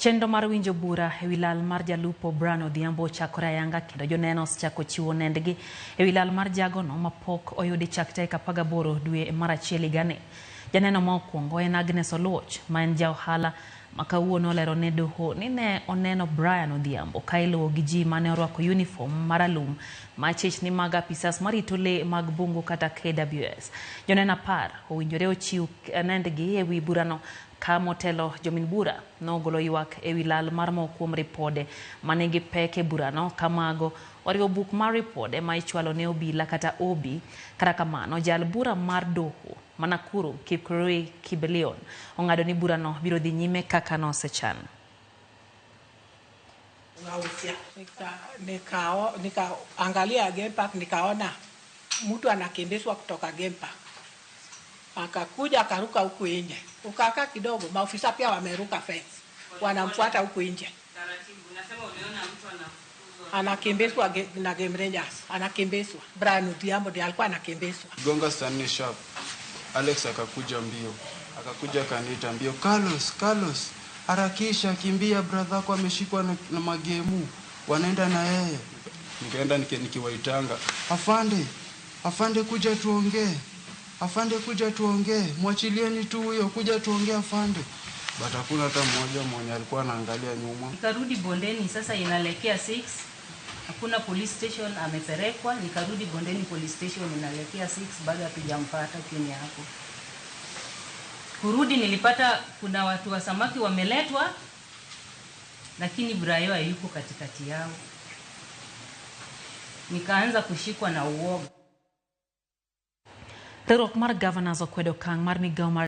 Chenro mar winjo bura ewi lal mar jalupo Brian Odhiambo ochakore ayanga kendo joneno osechako chiwo nendgi ewi lal mar jagono mapok oyudi chak tarik 18 dwe mar achiel higani. Janeno ma okwongo en Agnes Oluoch ma en ja ohala ma kawuono olero ne doho ni ne oneno Brian Odhiambo ka iluwo gi ji mane orwako uniform maralum ma chich ni mag apisas marito lee mag bungu kata KWS. Joneno 10 owinjore ochiw nendgi ewi burano ka motelo jomin bura nogolo ywak ewi lal mar moko kuom ripode manigi pek e burano ka mago oriwo buk mar ripode ma ichwalo ne obila kata OB. Kata kamano jal bura mar doho ma Nakuru Kipkurui Kibelion ong'ado ni burano biro dhi nyime kaka nosechan. Nikaangalia game park, nikaona mtu anakimbizwa kutoka game park, akakuja akaruka huku nje, ukakaa kidogo, maofisa pia wameruka fence, wanamfuata huku nje, anakimbizwa na game rangers, anakimbizwa. Brian Odhiambo ndiye alikuwa anakimbizwa. Gonga saa 4 sharp, Alex akakuja mbio, akakuja akaniita mbio, Carlos, Carlos, harakisha, kimbia, brother yako ameshikwa na magemu, wanaenda na yeye. Nikaenda nikiwaitanga, afande, afande kuja tuongee, afande kuja tuongee, mwachilieni tu huyo, kuja tuongee afande. But hakuna hata mmoja mwenye alikuwa anaangalia nyuma. Nikarudi bondeni, sasa inaelekea 6. Hakuna police station amepelekwa. Nikarudi bondeni police station inaelekea 6, bado hatujampata chini hapo. Kurudi nilipata kuna watu wa samaki wameletwa, lakini Brayo hayuko katikati yao. Nikaanza kushikwa na uoga. Riwruok mar Governors okwedo okang' mar migao mar